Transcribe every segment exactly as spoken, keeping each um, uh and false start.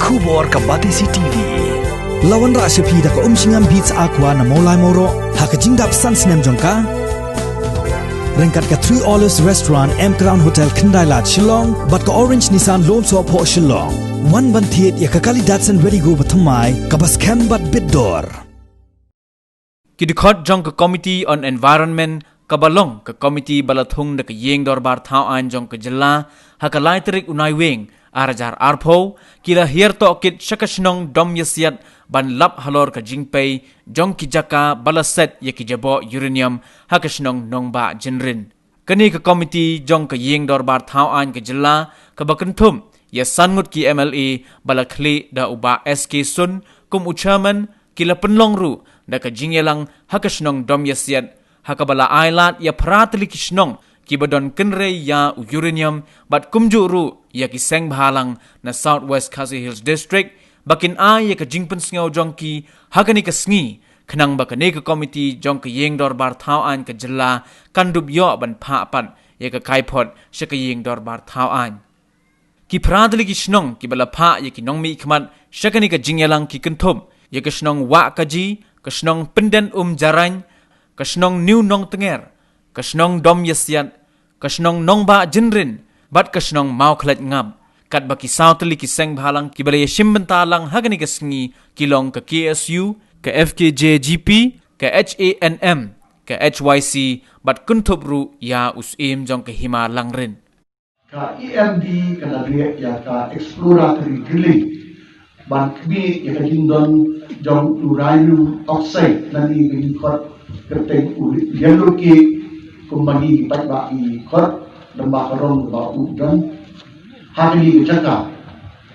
Khubor ka Batesi T V. La wanrah sha phi da ka Umshngam Beats Aqua na Mawlai Mawroh ha ka jingdap san snem jong ka. Ryngkat ka Three Olives Restaurant, M Crown Hotel, Khyndai Lad, Shillong bad ka Orange Nissan Lone Sohphoh, Shillong. Wan ban thied ïa ka kali Datsun Redi-GO bathymmai kaba skhem bad bit dor. Ki dkhot jong ka Committee on Environment, kaba long ka komiti ba la thung da ka Ïing Dorbar Thaw Aiñ jong ka jylla, ha ka lai tarik u Naiwieng ar hajar arphew, ki la hiar tohkit sha ka shnong Domïasiat ban lap halor ka jingpei jong ki jaka ba la set ïa ki jaboh uranium ha ka shnong Nongbah Jynrin. Kane ka komiti jong ka Ïing Dorbar Thaw Aiñ ka jylla, kaba kynthup ïa san ngut ki M L A ba la khlieh da u Bah S K Sun kum u chairman, ki la pynlong ruh da ka jingïalang ha ka shnong Domïasiat, ha kaba la ailad ïa phra tylli ki shnong kiba don kynrei ïa u uranium, bad kumjuh ruh ïa ki seng bhalang na South West Khasi Hills District, ba kin ai ïa ka jingpynsngew jong ki ha kane ka sngi, khnang ba kane ka komiti jong ka Ïing Dorbar Thaw Aiñ ka jylla kan dup ïoh ban phah pat ïa ka kaiphod sha ka Ïing Dorbar Thaw Aiñ. Ki phra tylli ki shnong kiba la phah ïa ki nongmihkhmat sha kane ka jingïalang ki kynthup ïa ka shnong Wahkaji, ka shnong Pyndenumjaraiñ, ka shnong New Nongtnger, ka shnong Domïasiat, ka shnong Nongbah Jynrin bad ka shnong Mawkhleitngap. Katba ki saw tylli ki seng bhalang kiba la ïashim bynta lang ha kane ka sngi ki long ka K S U, ka F K J G P, ka H A N M, ka H Y C, bad kynthup ruh ïa u Syiem jong ka Hima Langrin. Ka E M D ka la leh ïa ka exploratory drilling ban khmih ïa ka jingdon jong uranium oxide lane ka jingkhot kyrteng u yellow cake, kumba ngi paidbah ngi khot, lem bad ka rong kaba u don ha kane ka jaka.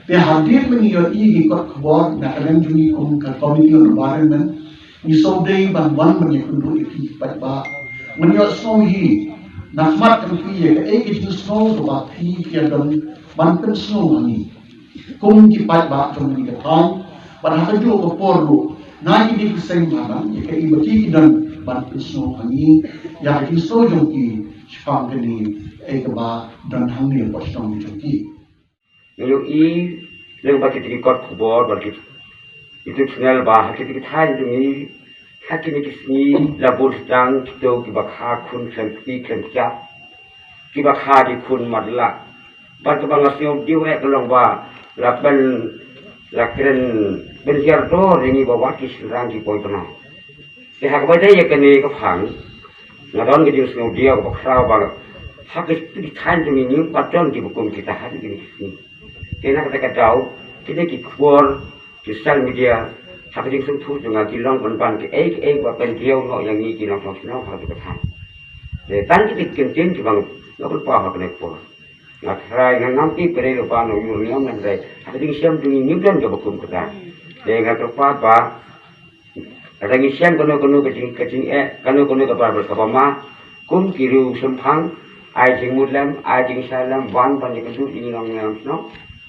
Te hadien ba ngi ïohi ki kot khubor na ka liang jong ngi kum ka Committee on Environment, ngi sngewdei ban wan ban ïakynduh ïa ki paidbah. Ngan ïohsngew hi na khmat jong ki ïa kaei ka jingsngew kaba phi phi ïa don ban pynsngew ha ngi kum ki paidbah jong ngi ka thaiñ. Bad ha kajuh ka por ruh na kine ki seng bhalang ïa kaei ba ki don ban pynsngew ha ngi ïa ka jingsngew jong ki shaphang kane kaei kaba don hangne hapoh shnong jong ki. Ngi ïohi lyngba kita ki kot khubor bad ki YouTube channel ba ha kita ki thaiñ jong ngi ha kine ki sngi la bun sdang kito kiba kha khun khlem kti khlem kjat, kiba kha ki khun matlah. Bad kaba nga sngew diaw eh ka long ba la pyn, la kren pynhiar dor ïa ngi ba wat ki shynrang ki poi bnai. Te ha kaba ïadei ïa kane ka phang, nga don ka jingsngewdiaw kaba khraw ba ha ka, ki thaiñ jong ngi ngim pat don kiba kum kita ha kine ki sngi. Te na kata ka daw, kine ki khubor, ki social media, ha ka jingsngewthuh jong nga ki long ban ban kiei kiei ba pyndiaw noh ïa ngi ki nongshong shnong ha kata ka thaiñ. Te tang kita ki kyntien kiba nga pynpaw ha kane ka por. Nga tharai nga ngam tip ka dei lypa na u uranium ne hynrei ha ka jingshem jong ngi ngim don kaba kum kata. Te nga kyrpad ba lada ngi shem kano kano ka jing, ka jingeh, kano kano ka bar kaba ma, kum ki riew shemphang, ai jingmut lem, ai jingshai lem, wan ban ïakynduh ïa ngi nongïalam shnong,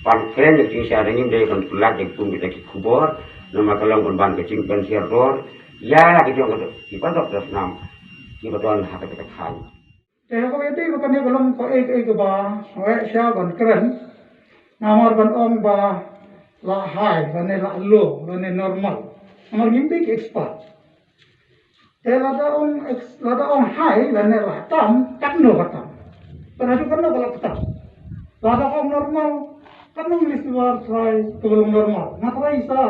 ban kren ïa ka jingshai, da ngim dei ban pyllait ïa kum kita ki khubor, namar ka long ban ban ka jingpynhiar dor ïa la ka jong ka dok, kiba dok da snam, kiba don ha kata ka thaiñ. Te ha kaba ïadei bad kane ka long kaei kaei kaba nga sngewsih ban kren. Namar ban ong ba la high lane la low lane normal, namar ngim dei ki expert. Te lada ong ex-, lada ong high lane la tam, katno ka tam? Bad haduh katno ka la tam? Lada ong normal, katno ngi sngewbha trai kaba long normal? Nga trai sa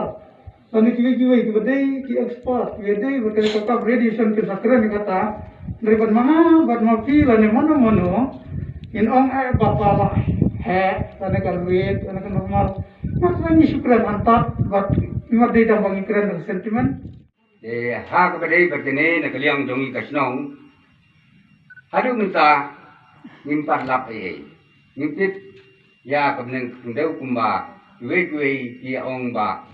lane kiwei kiwei kiba dei ki expert, kiba dei bad ka, ka radiation, kin sa kren ïa kata. Hynrei bad ma nga bad ma phi lane mano mano, ngin ong eh ba ka la heh lane ka lwet lane ka normal. Nga trai ngi shu kren hangta bad ngim dei tang ba ngi kren da ka sentiment. Te ha kaba dei bad kane na ka liang jong ngi ka shnong, haduh mynta ngim pat lap ei ei. Ngim tip ïa ka bneng ka khyndew kumba kiwei kiwei ki ong ba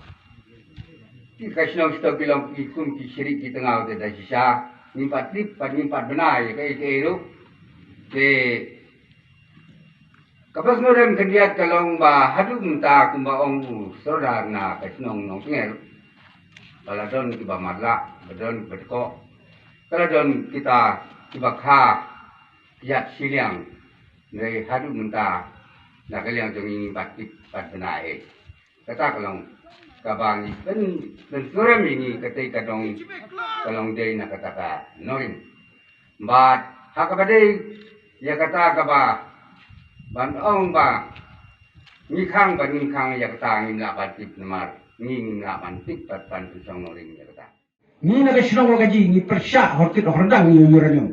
ki ka shnong sha ki long ki kum ki shrieh ki tngaw te da shisha. Ngim pat tip bad ngim pat bna ïa kaei kaei ruh. Te kaba sngewrem khyndiat ka long ba haduh mynta kumba ong u sordar na ka shnong Nongtnger, ba la don kiba matlah, ba don kiba tkoh, ba la don kita kiba kha ïa shiliang. Hynrei haduh mynta na ka liang jong ngi ngim pat tip pat bna ei. Kata ka long kaba ngi pyn, pynsurem ïa ngi, kata ka dong, ka long dei na kata ka Noring. Bad ha kaba dei ïa kata kaba ban ong ba ngi khang, ban ngi khang ïa kata, ngim lah ban tip namar ngi ngim lah ban tip bad ban pynshong Noring ïa kata. Ngi na ka shnong Wakaji ngi pyrshah hor kit hor dang ïa u uranium.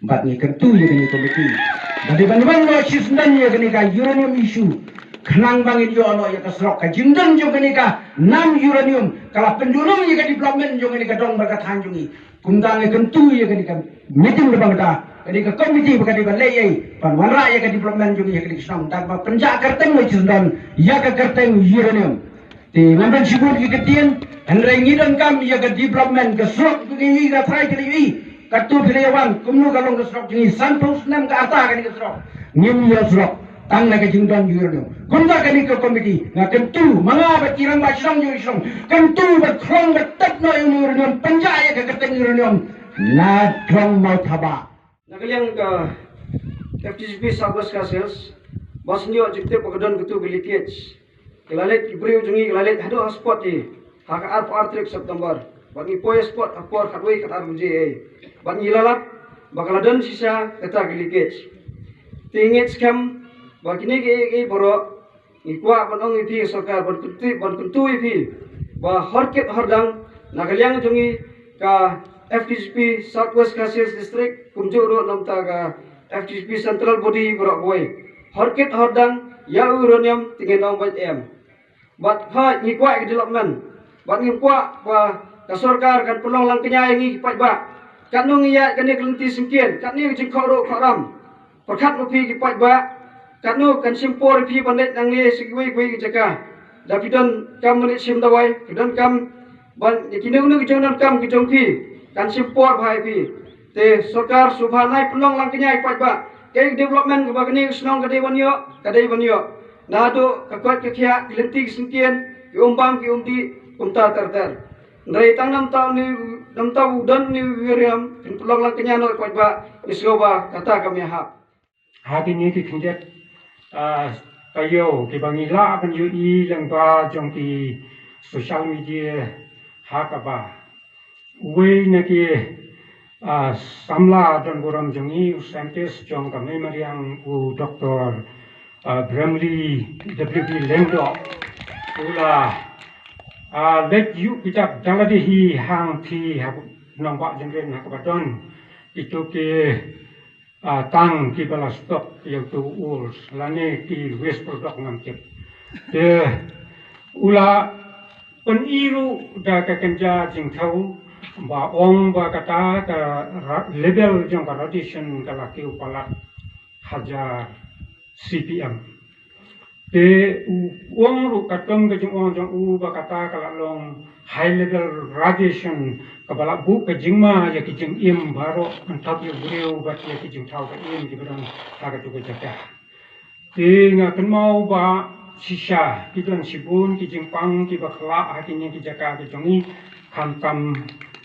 Bad ngi kyntu ïa kane ka komiti ba dei ban wan noh shisyndon ïa kane ka uranium issue, khnang ba ngin ïoh noh ïa ka surok. Ka jingdon jong kane ka nam uranium ka la pynduna ïa ka development jong kane ka dong bad ka thaiñ jong ngi. Kumta ngi kyntu ïa kane ka meeting ba mynta, kane ka komiti ba ka dei ban leh ei ban wanrah ïa ka development jong ngi ha kane ka shnong, tang ba pynjah kyrteng noh shisyndon ïa ka kyrteng uranium. Te ngam don shibun ki ktien, hynrei ngi donkam ïa ka development, ka surok, ka ngi ka trai ka ngi, katu phi la wan, kumno ka long ka surok jong ngi, sanphew snem ka ata kane ka surok. Ngim ïoh surok tang na ka jingdon uranium. Kumta kane ka komiti nga kyntu, ma nga bad ki rangbah shnong jong ngi shnong, kyntu bad khlong bad tet noh ïa u uranium, pynjah ïa ka kyrteng uranium na dong Mawthabah. Na ka liang ka F T C P South West Khasi Hills, ba sngewthuh jingtip ba ka don katu ka leakage. Ki la leit ki briew jong ngi, ki la leit haduh ha spot hi ha ka arphew ar tarik September. Bad ngi poi ha spot ha por khatwei khatar baje ei. Bad ngi la lap ba ka la don shisha kata ka leakage. Te ngi ngeit skhem ba kine kiei kiei baroh ngi kwah ban ong ïa phi ka sorkar, ban kyntu, ban kyntu ïa phi ba hor kit hor dang na ka liang jong ngi ka F T C P South West Khasi Hills District, kumjuh ruh na bynta ka F T C P Central Body baroh kawei, hor kit hor dang ïa u uranium te ngin ong bad em. Bad hooid ngi kwah ïa ka development, bad ngi kwah ba ka sorkar kan pynlong lang kñia ïa ngi ki paidbah. Katno ngi ïaid kane ka lynti syngkien, katne ka jingkhohruh khohram. Pyrkhat ma phi ki paidbah, katno kan shim por ïa phi ban leit nangne sha kiwei kiwei ki jaka. Da phi donkam ban leit shim dawai, phi donkam ban ïa kino kino ki jingdonkam ki jong phi, kan shim por bha ïa phi. Te sorkar sngewbha nai pynlong lang kñia ïa ki paidbah. Kaei ka development kaba kane ka shnong ka dei ban ïoh, ka dei ban ïoh. Naduh ka koit ka khiah, ki lynti ki syngkien, ki umbam ki umdih, kumta ter ter. Hynrei tang na bynta une, na bynta u don une u uranium, phin pynlong lang kñia noh ïa ki paidbah, ngi sngew ba kata kam ïahap. Ha kine ki khyndiat, ah, taïew kiba ngi lah ban ïohi lyngba jong ki social media, ha kaba uwei na ki, ah, samla donburom jong ngi, u scientist jong ka mei mariang, u Doktor, ah, Bramley W B Lyngdoh, u la, ah, leit ïuh kjat da lade hi hangtei ha nongbah Jynrin ha kaba don kito ki ah, tang kiba la stock ïa uto u ores lane ki waste product ngam tip. Te u la pyni ruh da ka kynja jingthaw ba ong ba kata ka ra-, level jong ka radiation ka la kiew palat hajar C P M. Te u ong ruh katkum ka jingong jong u ba kata ka la long high level radiation kaba la buh ka jingma ïa ki jingim baroh, hangta ïa u briew bad ïa ki jingthaw ka im kiba don ha katu ka jaka. Te nga kynmaw ba shisha ki don shibun ki jingpang kiba khlaiñ ha kine ki jaka ki jong ngi, khamtam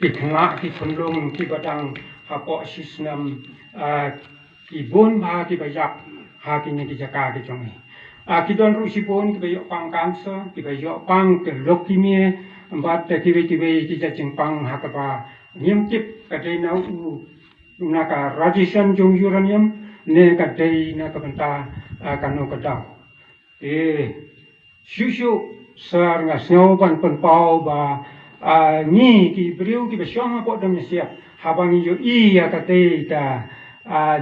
ki khynnah ki khunlung kiba dang hapoh shi snem, ah, ki bun bha kiba ïap ha kine ki jaka ki jong ngi. Ah, ki don ruh shibun kiba ïoh pang cancer, kiba ïoh pang ka leukemia, bad kiwei kiwei ki jait jingpang ha kaba ngim tip ka dei na u, na ka radiation jong uranium ne ka dei na ka bynta, ah, kano ka daw. Eh, shuh shuh sar nga sngew ban pynpaw ba, ah, ngi ki briew kiba shong hapoh Dong Mynsiem, haba ngi ïohi ïa katei ka, ah,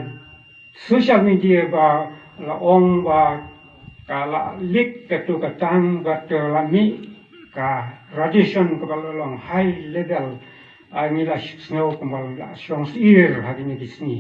social media ba la ong ba ka la leak katu ka tank bad ka la mih ka radiation kaba la long high level, ah, ngi la sngew kumba la shong syier ha kine ki sngi.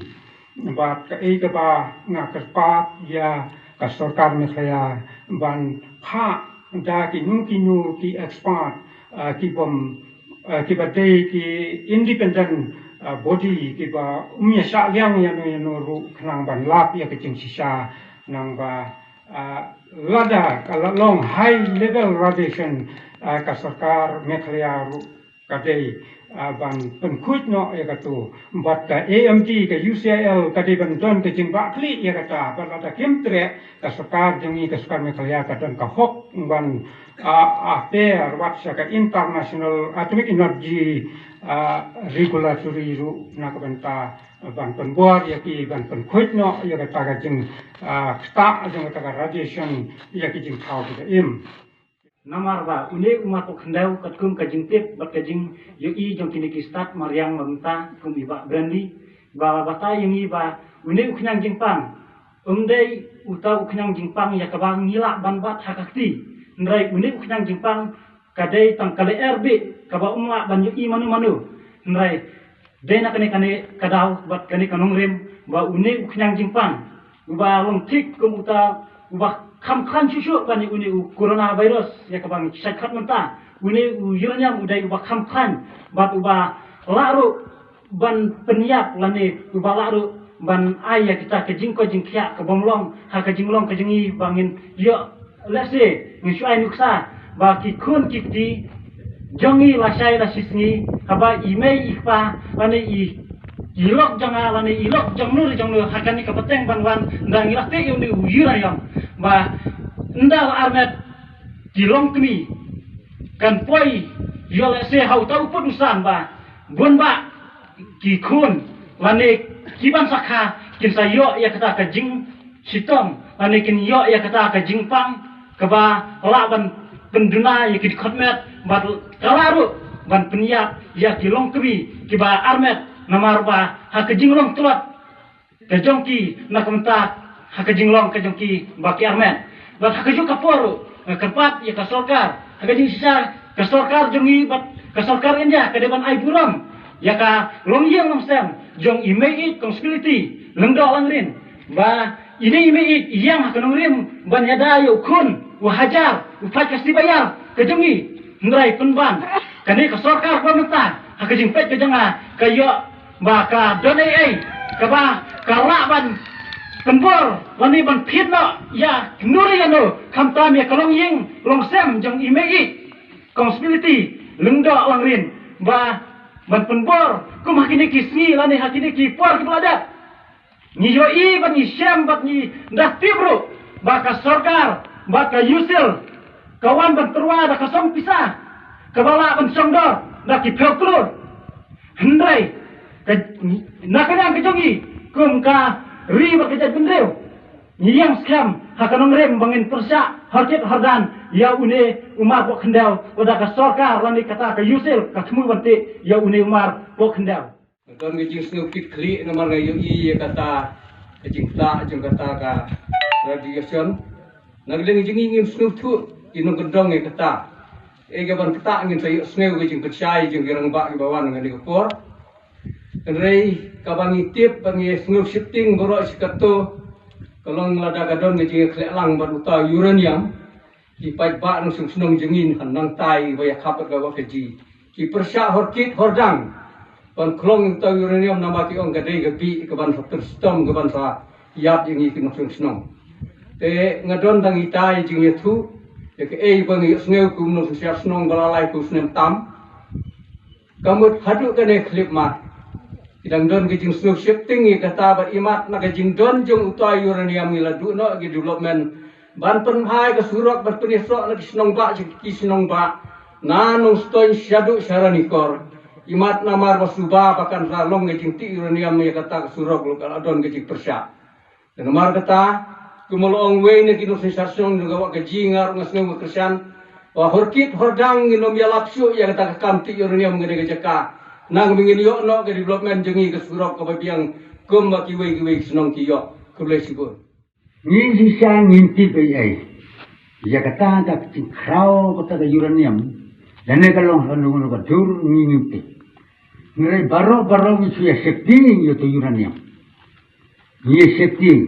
Bad kaei kaba nga kyrpad ïa ka sorkar Meghalaya ban phah da kino kino ki expert, ah, ki bym, ah, kiba dei ki independent, ah, body kiba ym ïa shah liang ïano ïano ruh khnang ban lap ïa ka jingshisha, nangba, ah, lada ka la long high level radiation, ah, ka sorkar Meghalaya ruh ka dei, Ah, ban pynkhuid noh ïa katu. Bad ka A M T, ka U C I L, ka dei ban don ka jingbakla ïa kata. Bad lada kim treh, ka sorkar jong ngi, ka sorkar Meghalaya, ka don ka hok ban, ah, ah, pyrshah wat sha ka International Atomic Energy, ah, Regulatory ruh na ka bynta ban pynbor ïa ki, ban pynkhuid noh ïa kata ka jing, ah, ktah jong kata ka radiation ïa ki jingthaw ki ba im. Namar ba une u marpoh khyndew katkum ka jingtip bad ka jingïohi jong kine ki stad mariang mynta kum i Bah Brenly ba batai ïa ngi ba une u khñiang jingpang um dei uta u khñiang jingpang ïa kaba ngi lah ban bat ha ka kti. Hynrei une u khñiang jingpang ka dei tang ka lyer bih kaba um lah ban ïohi mano mano. Hynrei dei na kane kane ka daw bad kane ka nongrim ba une u khñiang jingpang uba long thik kum uta uba kham khlaiñ shuh shuh ban ïa une u coronavirus ïa kaba ngi shait khot mynta. Une u uranium u dei uba kham khlaiñ bad uba lah ruh ban pynïap lane uba lah ruh ban ai ïa kita ka jingkoit jingkhiah ka bym long ha ka jinglong ka jong ngi ba ngin ïoh. Let's say, ngi shu ai nuksa ba ki khun ki kti jong ngi lashai lashisngi, haba i mei i kpa lane i, i lok jong nga lane i lok jong nu jong nu ha kane ka pateng ban wan, nda ngi la teh ïa une u uranium ba nda la armet ki longkmie kan poi ïoh, let's say, ha uta u pud u san ba bun ba ki khun lane ki ban sa kha kin sa ïoh ïa kata ka jingshitom lane kin ïoh ïa kata ka jingpang kaba lah ban pynduna ïa ki dkhot met bad ka lah ruh ban pynïap ïa ki longkmie kiba armet namar ba ha ka jinglong tlot ka jong ki na ka bynta ha ka jinglong ka jong ki ba ki armet. Bad ha kajuh ka por ruh nga kyrpad ïa ka sorkar ha ka jingshisha ka sorkar jong ngi bad ka sorkar India ka dei ban ai burom ïa ka longïing longsem jong i mei ïeit Kong Sbilti Lyngdoh Langrin ba ine i mei ïeit i ïeng ha ka nongrim ban ïada ïa u khun u hajar u pait ka sibaiar ka jong ngi. Hynrei pynban kane ka sorkar ba mynta ha ka jingpeit ka jong nga ka ïoh ba ka don ei ei kaba ka lah ban pynbor lane ban phied noh ïa kano re kano khamtam ïa ka longïing longsem jong i mei ïeit Kong Sbilti Lyngdoh Langrin ba ban pynbor kum ha kine ki sngi lane ha kine ki por kiba la dep. Ngi ïohi bad ngi shem bad ngi da tip ruh ba ka sorkar bad ka U C I L ka wan ban tyrwa da ka song pisa kaba lah ban shong dor da ki phew klur. Hynrei ka, na ka liang ka jong ngi kum ka ri bad ka jaitbynriew ngi ïeng skhem ha ka nongrim ba ngin pyrshah horkit hordan ïa une u marpoh khyndew lada ka sorkar lane kata ka U C I L ka thmu ban teh ïa une u marpoh khyndew. Nga don ka jingsngewkit khlieh namar nga ïohi ïa kata ka jingktah jong kata ka radiation. Na ka liang jong ngi ngim sngewthuh ki nongkyndong ïa kata. Ei ka ban ktah ngin sa ïohsngew ka jingpynshai jong ki rangbah kiba wan ha kane ka por. Hynrei kaba ngi tip ba ngi sngew sheptieng baroh shi katta ka long lada ka don ka jingïakhleh lang bad uta uranium. Ki paidbah nongshong shnong jong ngi nangtai ba ïa khap ka wat ka ji. Ki pyrshah horkit hordang ban khlong uta uranium namar ki ong ka dei ka bih ka ban sa pynshitom ka ban sa ïap ïa ngi ki nongshong shnong. Te nga don tang itai jingïathuh ïa kaei ba ngi ïohsngew kum nongshong shnong ba la lai phew snem tam. Ka mut haduh kane khyllipmat ki dang don ka jingsngew sheptieng ïa kata bad imat na ka jingdon jong uta uranium ngi la duh noh ki development ban pynbha ïa ka surok ban pynïasoh na ki shnong bah sha ki shnong bah na Nongstoiñ shaduh sha Ranikor. Imat namar ba suba ba kan sa long ka jingtih uranium ïa kata ka surok ruh ka la don ka jingpyrshah. Te namar kata, kumba la ong uwei na ki nongsynshar shnong jong ka wah ka ji, nga ruh nga sngew nga kyrshan ba horkit hordang ngin ym ïalap shuh ïa kata ka kam tih uranium ha kane ka jaka. Nang ba ngin ïoh noh ka development jong ngi ka surok kaba biang kumba kiwei kiwei ki shnong ki ïoh. Khublei shibun. Ngi shisha ngim tip ei ei ïa kata ka jingkhraw kata ka uranium. Lane ka long ha kano kano ka dur ngi ngim tip. Hynrei baroh baroh ngi shu ïa sheptieng ïa uta uranium. Ngi ïa sheptieng.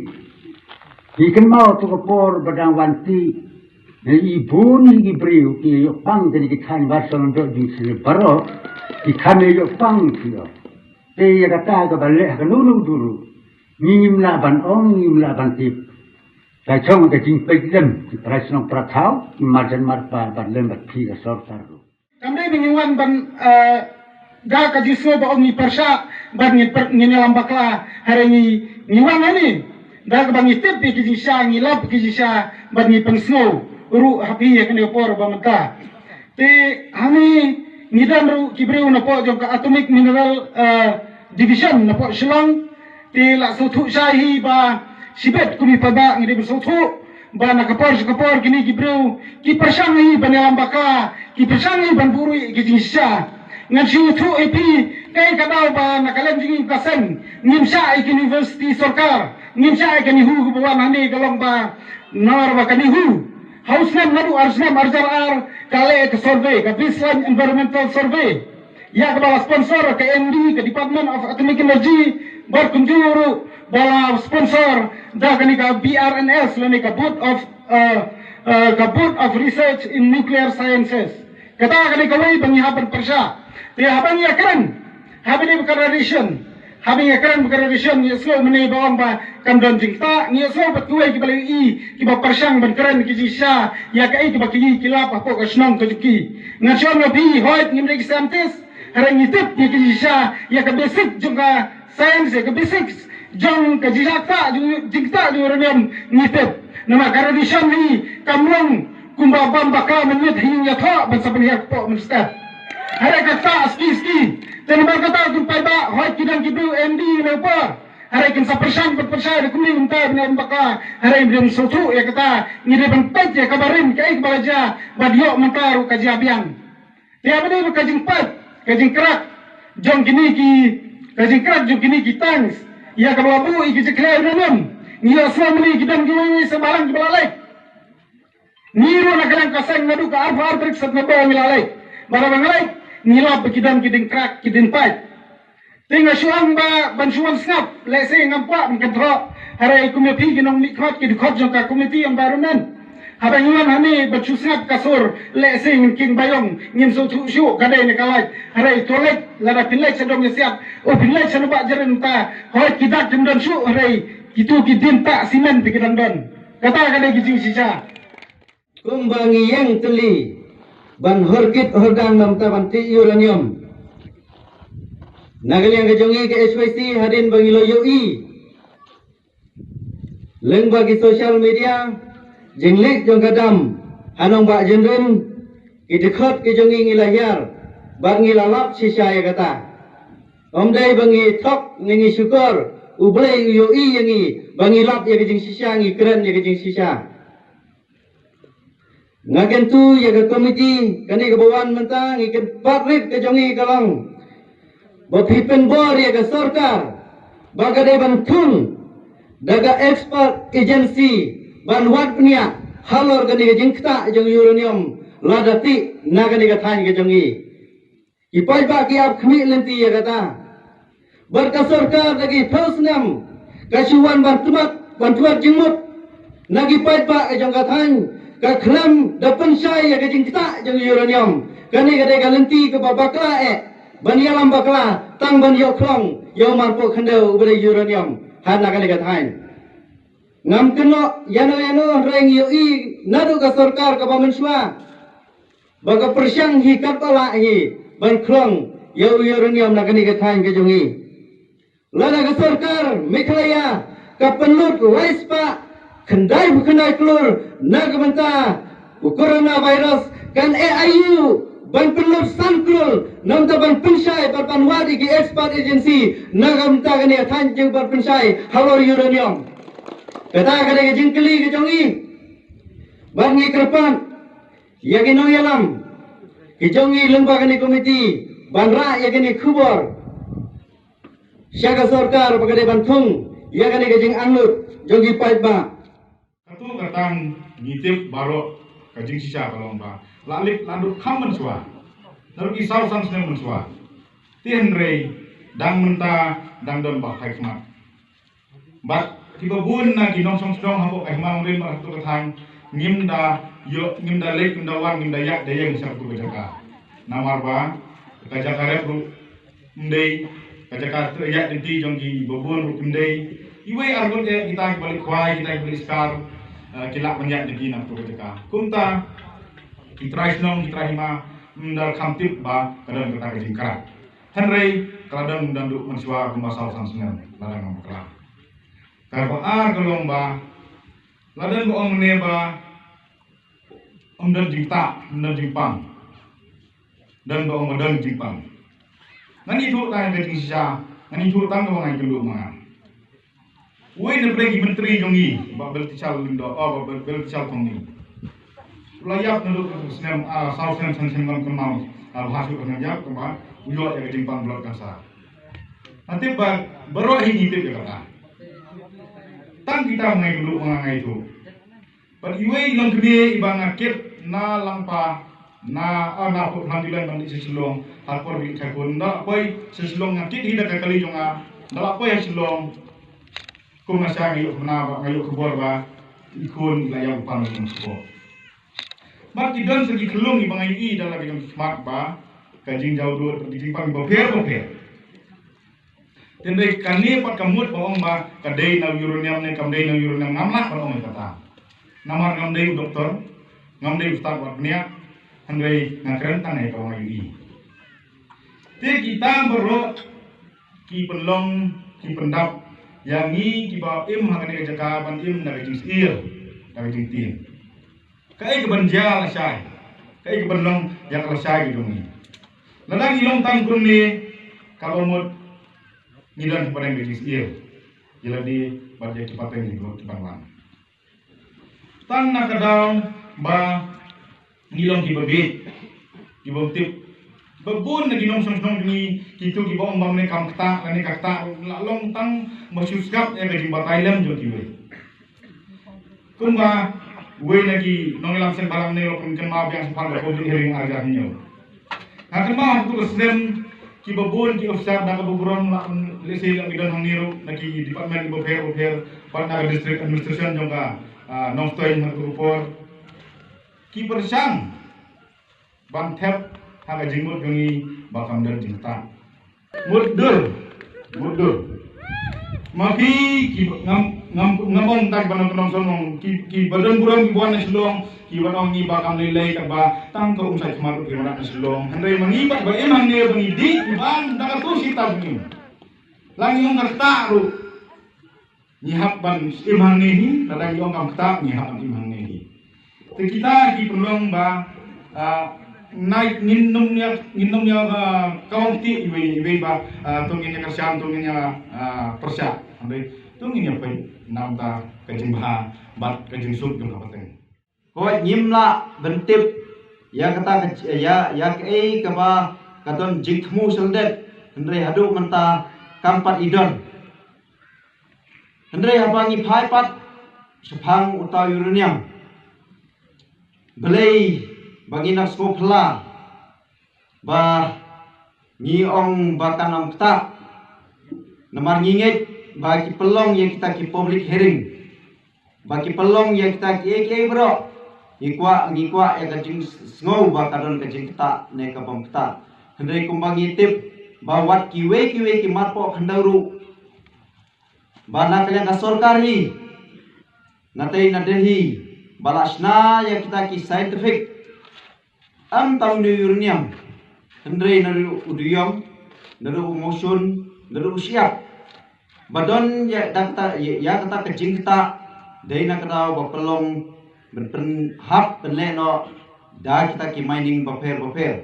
Ngi kynmaw tu ka por ba dang wan tih. Ngi i bun ngi ki briew ki ïoh pang kane ki thaiñ Barsong Lyngdoh Jingsngew baroh. Ki kham ïoh pang ki ïoh. Te ïa kata kaba leh ha kano kano ka dur ruh ngi ngim lah ban ong, ngim lah ban tip. Ka shong ka jingpeit lem ki para shnong para thaw, ki marjan marpa bad lem bad phi ka sorkar ruh. Kam dei ba ngi wan ban, eh, Da ka jingsngew ba ong ngi pyrshah bad ngi pyrshah ngi ïalam bakla, hynrei ngi ngi wan hangne da kaba ngi tip ïa ki jingshisha, ngi lap ki jingshisha bad ngi pynsngew ruh ha phi ïa kane ka por ba mynta. Te hangne ngi don ruh ki briew napoh jong ka Atomic Mineral, eh, Division napoh Shillong. Te la sngewthuh shai hi ba shibit kum i paidbah ngi dei ban sngewthuh ba na ka por sha ka por kine ki briew ki pyrshang hi ban ïalam bakla, ki pyrshang hi ban buhrieh ki jingshisha. Ngan sngewthuh ïa phi kaei ka daw ba na ka liang jong ngi ka seng ngim shah ïa ka university sorkar, ngim shah ïa ka NEHU kaba wan hangne ka long ba namar ba ka NEHU ha u snem naduh ar snem ar hajar ar ka leh ka survey, ka Baseline Environmental Survey. Ïa kaba la sponsor ka M D, ka Department of Atomic Energy, bad kumjuh ruh ba la sponsor da kane ka B R N S lane ka Board of, eh, eh, ka Board of Research in Nuclear Sciences. Kata kane kawei ba ngi hap ban pyrshah. Te haba ngi ïakren, haba ngi ïakren, haba ngi ïakren ba ka radiation, ngi ïohsngew mynne ba ong ba kam don jingktah, ngi ïohsngew bad kiwei kiba la ïohi kiba pyrshang ban kren ki jingshisha ïa kaei kaba ki ïohi ki lap hapoh ka shnong ka jong ki. Ngan shu ong ïa phi, hooid ngim dei ki scientist, hynrei ngi tip ïa ka jingshisha, ïa ka basic jong ka science, ïa ka basics jong ka jingktah, jong jingktah jong uranium ngi tip. Namar ka radiation hi kam long kumba bam bakla mynmiet ha ïing ïathoh ban sa pynhiar kpoh mynstep. Hynrei ka ktah ski ski. Te namar kata kum paidbah, hooid ki don ki briew M D ne upa, hynrei kin sa pyrshang ban pyrshang da kumne mynta ban ïalam bakla. Hynrei ngi dei ban sngewthuh ïa kata, ngi dei ban peit ïa kaba rim kaei kaba la jia bad ïoh mynta ruh ka jia biang. Te haba dei ba ka jingpait, ka jingkrak jong kine ki, ka jingkrak jong kine ki tanks ïa kaba la buh ïa ki jingkhleh uranium, ngi ïohsngew mynne ki don kiwei wei sa balang kiba la leit. Ngi ruh na ka liang ka seng naduh ka arphew ar tarik September ngi la leit. Bad haba ngi leit ngi lap ba ki don ki jingkrak ki jingpait. Te nga shu ong ba ban shu wan sngap, lehse ngam kwah ban kynthroh. Hynrei kum ïa phi ki nongmihkhmat ki dkhot jong ka Committee Environment, haba ngi wan hangne ban shu sngap ka sur, lehse ngin king ba ïong, ngin sngewthuh shuh ka dei ne ka lait. Hynrei to leit, lada phin leit sha Dong Ïasiat, u phin leit sha Nongbah Jairin mynta, hooid ki dak kim don shuh, hynrei kito ki dien tah simen te ki dang don. Kata ka dei ki jingshisha. Kumba ngi ïeng tylli ban hor kit hor dang namar ban tih uranium. Na ka liang ka jong ngi ka H Y C, hadien ba ngi la ïohi lyngba ki social media jingleak jong ka dam ha Nongbah Jairin, ki dkhot ki jong ngi ngi la hiar bad ngi la lap shisha ïa kata. Ym dei ba ngi thok ne ngi shukor, U Blei u ïohi ïa ngi ba ngi lap ïa ka jingshisha, ngi kren ïa ka jingshisha. Nga kyntu ïa ka komiti kane kaba wan mynta, ngi kynbat rit ka jong ngi ka long ba phi pynbor ïa ka sorkar ba ka dei ban thung da ka expert agency ban wad bniah halor kane ka jingktah jong uranium lada tih na kane ka thaiñ ka jong ngi. Ki paidbah ki ap khmih lynti ïa kata. Bad ka sorkar da ki phew snem ka shu wan ban tmat, ban tmat jingmut na ki paidbah ka jong ka thaiñ, ka khlem da pynshai ïa ka jingktah jong uranium. Kane ka dei ka lynti kaba bakla eh ban ïalam bakla tang ban ïoh khlong ïa u marpoh khyndew uba dei uranium ha na kane ka thaiñ. Ngam kynnoh ïano ïano, hynrei ngi ïohi naduh ka sorkar kaba mynshuwa ba ka pyrshang hi katba lah hi ban khlong ïa u uranium na kane ka thaiñ ka jong ngi. Lada ka sorkar Meghalaya ka pynlut lai spah khyndai phew khyndai klur na ka bynta u coronavirus, kan eh aïu ban pynlut san klur na ka bynta ban pynshai bad ban wad ïa ki expert agency na ka bynta kane ka thaiñ jong ban pynshai halor uranium? Kata ka dei ka jingkylli ka jong ngi. Bad ngi kyrpad ïa ki nongïalam ki jong ngi lyngba kane komiti ban rah ïa kane khubor sha ka sorkar ba ka dei ban thung ïa kane ka jingangnud jong ki paidbah. Katto katne ngi tip baroh ka jingshisha ka long ba la lip la duk kham mynshuwa, naduh ki saw san snem mynshuwa. Te hynrei dang mynta dang don ba phai khmat. Bad kiba bun na ki nongshong shnong hapoh ka hima nongrim bad hapoh ka thaiñ ngim da ïoh, ngim da leit, ngim da wan, ngim da ïaid da ïeng sha kato ka jaka. Namar ba ka jaka rep ruh ym dei, ka jaka ïaid lynti jong kiba bun ruh kim dei. Iwei arngut eh kita kiba leit khwai, kita kiba leit shkar, eh, ki lah ban ïaid lynti na kato ka jaka. Kumta ki trai shnong, ki trai hima ym da kham tip ba ka don kata ka jingkrak. Hynrei ka la don, don duh mynshuwa kumba saw san snem lada ngam bakla. Kaba ar ka long ba la don ba ong ne ba ym don jingktah, ym don jingpang. Don ba ong ba don jingpang. Ngan ïathuh tang ka jingshisha, ngan ïathuh tang kaba nga ïakynduh ma nga. Uwei na pdeng ki myntri jong ngi, Bah Baltasar Lyngdoh, oh, Bah Bal-, Baltasar Thongni. U la ïap naduh ka snem, ah, saw snem, san snem lam kynmaw. Ah, u la shu kynmaw ïap, kumba u ïoh ïa ka jingpang blood cancer. Nga tip ba baroh hi ngi tip ïa kata. Tang kita ngai kynduh ma nga ïathuh. Bad iwei i longkmie iba nga kit na Langpa, na, ah, na put na July ban dei sha Shillong, ha por ba i leit khun. Ynda la poi sha Shillong nga kit hi da ka kali jong nga. Ynda la poi ha Shillong, kum nga sha nga ïoh khana ba, nga ïoh khubor ba i khun i la ïap u pang jong u. Bad ki don sa ki khyllung iba nga ïohi da la ka jong ki khmat ba ka jingjaw dud, ka jingpang bapher bapher. Te hynrei kane pat ka mut ba ong ba ka dei na uranium ne kam dei na uranium, ngam lah ban ong ïa kata. Namar ngam dei u doktor, ngam dei u stad wat bniah, hynrei nga kren tang ïa kaba nga ïohi. Te kita baroh ki pynlong, ki pyndap ïa ngi kiba im ha kane ka jaka ban im da ka jingsyier, da ka jingtieng. Kaei kaban jia lashai, kaei kaban long ïa ka lashai ka jong ngi. Lada ngi long tang kumne, kaba mut ngi don hapdeng ka jingsyier ïa lade bad ïa ki pateng ki ban wan. Tang na ka daw ba ngi long kiba bieit, kiba tip. Ba bun na ki nongshong shnong jong ngi, kito kiba ong ba mne kam ktah lane ka ktah, la long tang ba shu sngap ïa ka jingbatai lem jong kiwei. Kumba uwei na ki nongïalam seng balang ne u pynkynmaw biang shaphang ka public hearing ar hajar hynñiew. Nga kynmaw ha kato ka snem kiba bun ki officer na ka burom la, lehse la ki don hangne ruh na ki department kiba pher bapher, pat na ka district administration jong ka, ah, Nongstoiñ ha kato ka por. Ki pyrshang ban thep ha ka jingmut jong ngi ba kam don jingktah. Mutdur, mutdur. Ma ki, ki ngam, ngam, ngam ong tak ba nongkyndong shnong, ki, kiba don burom kiba wan na Shillong, kiba ong ngi ba kam lei lei katba tang ka umsait khmat ruh kiba wan na Shillong. Hynrei ma ngi pat ba im hangne ba ngi dih ban da ka tu sita ba ngi. La ngi ong ka ktah ruh. Ngi hap ban im hangne hi, lada ngi ong kam ktah, ngi hap ban im hangne hi. Te kita ki pynlong ba, ah, nai ngin nym ïa, ngin nym ïa, ah, kawang kti iwei, iwei ba, ah, to ngin ïa kyrshan, to ngin ïa, ah, pyrshah. Hynrei to ngin ïa peit na ka bynta ka jingbha bad ka jingsuk jong ka pateng. Hooid, ngim lah ban tip ïa kata ka, ïa, ïa kaei kaba ka don jingthmu syldet, hynrei haduh mynta kam pat i don. Hynrei haba ngi phai pat shaphang uta u uranium, balei ba ngin nang sngewphylla ba ngi ong ba kan ym ktah? Namar ngi ngeit ba ki pynlong ïa kita ki public hearing, ba ki pynlong ïa kita kiei kiei baroh, ngi kwah, ngi kwah ïa ka jingsngew ba ka don ka jingktah ne ka bym ktah. Hynrei kumba ngi tip ba wat kiwei kiwei ki marpoh khyndew ruh ba na ka liang ka sorkar hi, na tei na Delhi, ba la shna ïa kita ki scientific, ym tang u uranium, hynrei naduh u duyong, naduh u mawshun, naduh u shyiap. Ba don ïa da kata, ïa, ïa kata ka jingktah, dei na ka daw ba pynlong ban pynhap pynleh noh da kita ki mining bapher bapher.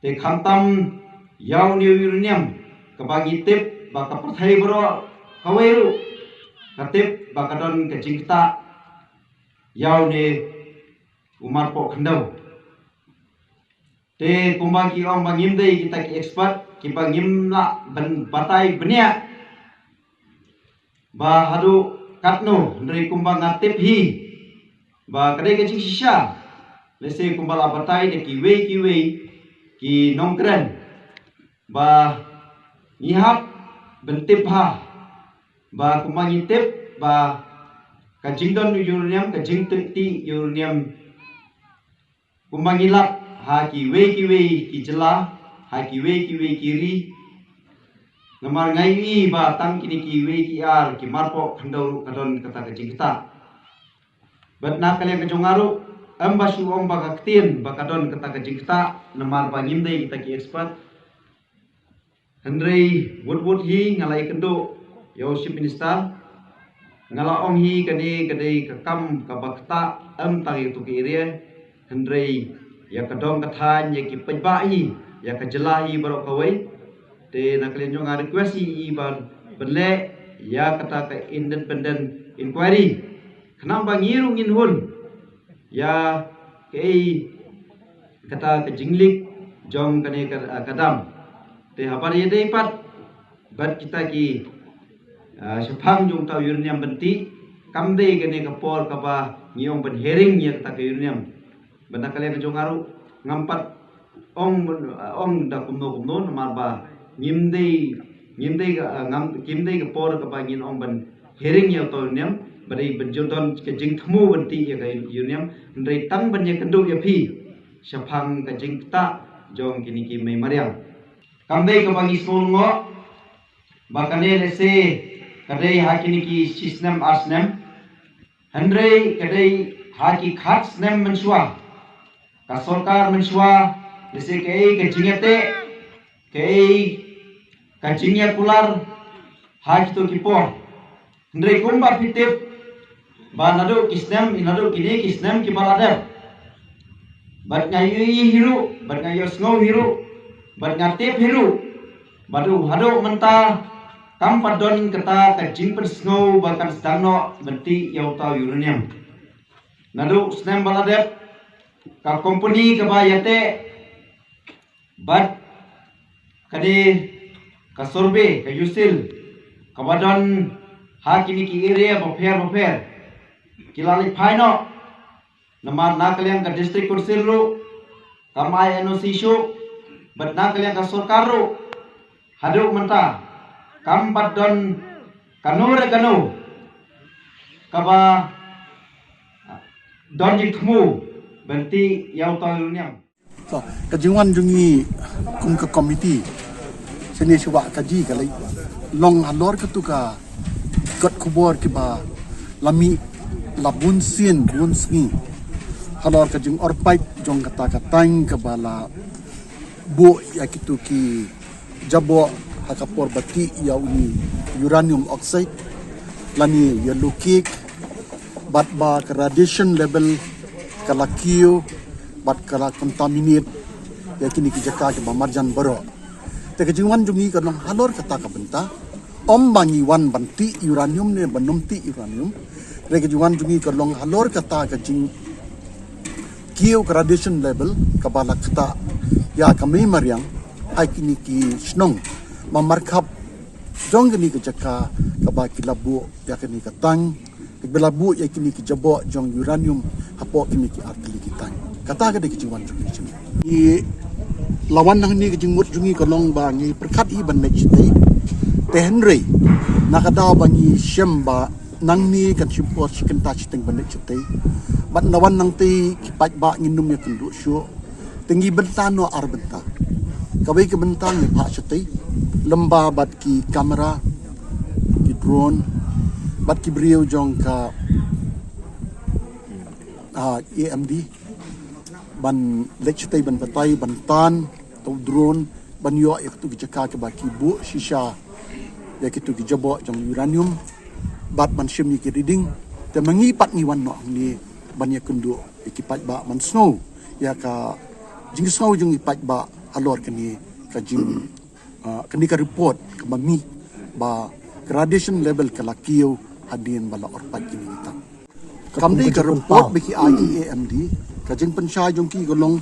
Te khamtam ïa une u uranium kaba ngi tip ba ka pyrthei baroh kawei ruh ka tip ba ka don ka jingktah ïa une u marpoh khyndew. Te kumba ki ong ba ngim dei kita ki expert, kiba ngim lah ban batai bniah ba haduh katno, hynrei kumba nga tip hi ba ka dei ka jingshisha. Lehse kumba la batai da kiwei kiwei ki nongkren ba ngi hap ban tip bha, ba kumba ngi tip ba ka jingdon uranium, ka jingtih uranium, kumba ngi lap ha kiwei kiwei ki jylla, ha kiwei kiwei ki ri. Namar nga ïohi ba tang kine kiwei ki ar ki marpoh khyndew ruh ka don kata ka jingktah. Bad na ka liang ka jong nga ruh, ym ba shu ong ba ka ktien ba ka don kata ka jingktah, namar ba ngim dei kita ki expert. Hynrei wut wut hi nga la ïakynduh ïa u Chief Minister. Nga la ong hi kane ka dei ka kam kaba ktah, em tang ïa katu ka area. Hynrei ïa ka dong ka thaiñ, ïa ki paidbah hi, ïa ka jylla hi baroh kawei. Te na ka liang jong nga request hi i ban pynleh ïa kata ka independent inquiry. Khnang ba ngi ruh ngin hun ïa kaei kata ka jingleak jong kane ka, ka dam. Te haba ïadei pat bad kita ki, ah, shaphang jong uta u uranium bynta, kam dei kane ka por kaba ngi ong ban hearing ïa kata ka uranium. Bad na ka liang jong nga ruh ngam pat ong, ong da kumno kumno, namar ba ngim dei, ngim dei ka, ah, ngam, kim dei ka por kaba ngin ong ban hearing ïa uta u uranium, ba dei ban jur don ka jingthmu bynta ïa ka uranium. Hynrei tang ban ïakynduh ïa phi shaphang ka jingktah jong kine ki mei mariang. Kam dei kaba ngi sngewlyngngoh ba kane lehse ka dei ha kine ki shi snem ar snem. Hynrei ka dei ha ki khat snem mynshuwa, ka sorkar mynshuwa, lehse kaei ka jingïateh, kaei ka jingïakular ha kito ki por. Hynrei kumba phi tip ba naduh ki snem, naduh kine ki snem kiba la dep, bad nga ïohi hi ruh, bad nga ïohsngew hi ruh, bad nga tip hi ruh, bad haduh mynta kam pat don kata ka jingpynsngew ba kan sdang noh bynta ïa uta u uranium. Naduh snem ba la dep, ka kompani kaba ïateh bad kane ka survey, ka USIL, kaba don ha kine ki area bapher bapher, ki la leit phai noh. Namar na ka liang ka District Council ruh kam ai NOC shuh, bad na ka liang ka sorkar ruh haduh mynta kam pat don kano re kano kaba don jingthmu bynta ïa uta u uranium. So, ka jingwan jong ngi kum ka komiti shane shuwa ka jingkylli long halor katu ka kot khubor kiba la mih la bun sien bun sngi halor ka jingorpait jong kata ka tank kaba la buh ïa kitu ki jaboh ha ka por ba tih ïa uni uranium oxide lane yellow cake, bad ba ka radiation level ka la kiew bad ka la contaminate ïa kine ki jaka kiba marjan baroh. Te ka jingwan jong ngi ka long halor kata ka bynta, ym ba ngi wan ban tih uranium ne ban ym tih uranium. Te ka jingwan jong ngi ka long halor kata ka jing kiew ka radiation level kaba la ktah ïa ka mei mariang ha kine ki shnong ba markhap jong kine ki jaka kaba ki la buh ïa kine ka tank, kiba la buh ïa kine ki jaboh jong uranium hapoh kine ki artylli ki tank. Kata ka dei ka jingwan jong ngi. Ngi la wan nangne, ka jingmut jong ngi ka long ba ngi pyrkhat hi ban leit shatei. Te hynrei na ka daw ba ngi shem ba nangne kan shim por shi kynta shiteng ban leit shatei. Bad na wan nangtei ki paidbah ngin ym ïakynduh shuh. Te ngi bynta noh ar bynta. Kawei ka bynta ngi phah shatei lem bad ki camera, ki drone, bad ki briew jong ka, ah, AMD ban leit shatei ban batai ban tan tu drone ban ïoh ïa kitu ki jaka kiba ki buh shisha ïa kitu ki jaboh jong uranium bad ban shim ïa ki reading. Te ma ngi pat ngi wan noh hangne ban ïakynduh ïa ki paidbah ban sngew ïa ka jingsngew jong ki paidbah halor kane ka jing, ah, kane ka report kaba mih ba ka radiation level ka la kiew hadien ba la orpait kine ki tank. Kam dei ka report ba ki ai i AMD, ka jingpynshai jong ki ka long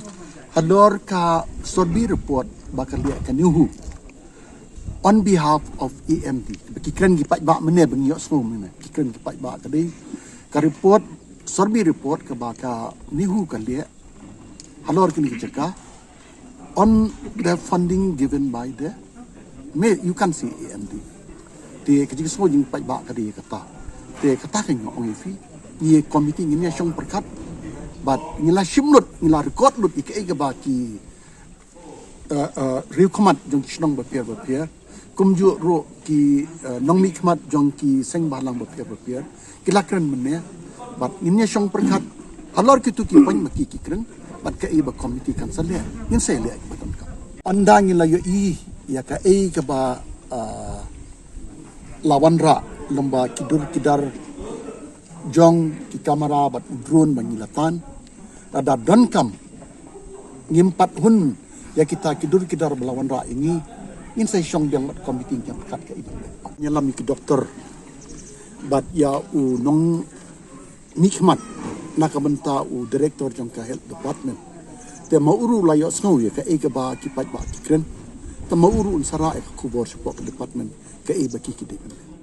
halor ka survey report ba ka leh ka NEHU on behalf of AMD. Ba ki kren ki paidbah mynne ba ngi ïohsngew mynne ki kren ki paidbah, ka dei ka report, survey report kaba ka NEHU ka leh halor kine ki jaka on the funding given by the, me, you can say AMD. Te ka jingsngew jong ki paidbah ka dei kata. Te kata ka ngi ong ïa phi, ngi komiti ngin ïa shong pyrkhat bad ngi la shim lut, ngi la record lut ïa kaei kaba ki, eh, eh, riew khmat jong ki shnong bapher bapher, kumjuh ruh ki, eh, nongmihkhmat jong ki seng bhalang bapher bapher ki la kren mynne. Bad ngin ïa shong pyrkhat halor kitu ki point ba ki, ki kren bad kaei ba komiti kan sa leh, ngin sa leh ba donkam. Ynda ngi la ïohi Ïa kaei kaba, ah, la wanrah lyngba ki dur ki dar jong ki kamera bad u drone ba ngi la tan. Lada donkam ngim pat hun ïa kita ki dur ki dar ba la wanrah ïa ngi, ngin sa shong biang bad komiti ngin pyrkhat kaei ban leh. Ngi ïalam ïa ki doktor bad ïa u nongmihkhmat na ka bynta u director jong ka health department. Te ma u ruh u la ïohsngew ïa kaei kaba ki paidbah ki kren. Te ma u ruh un sa rah ïa ka khubor shapoh ka department kaei ba ki ki dei ban leh.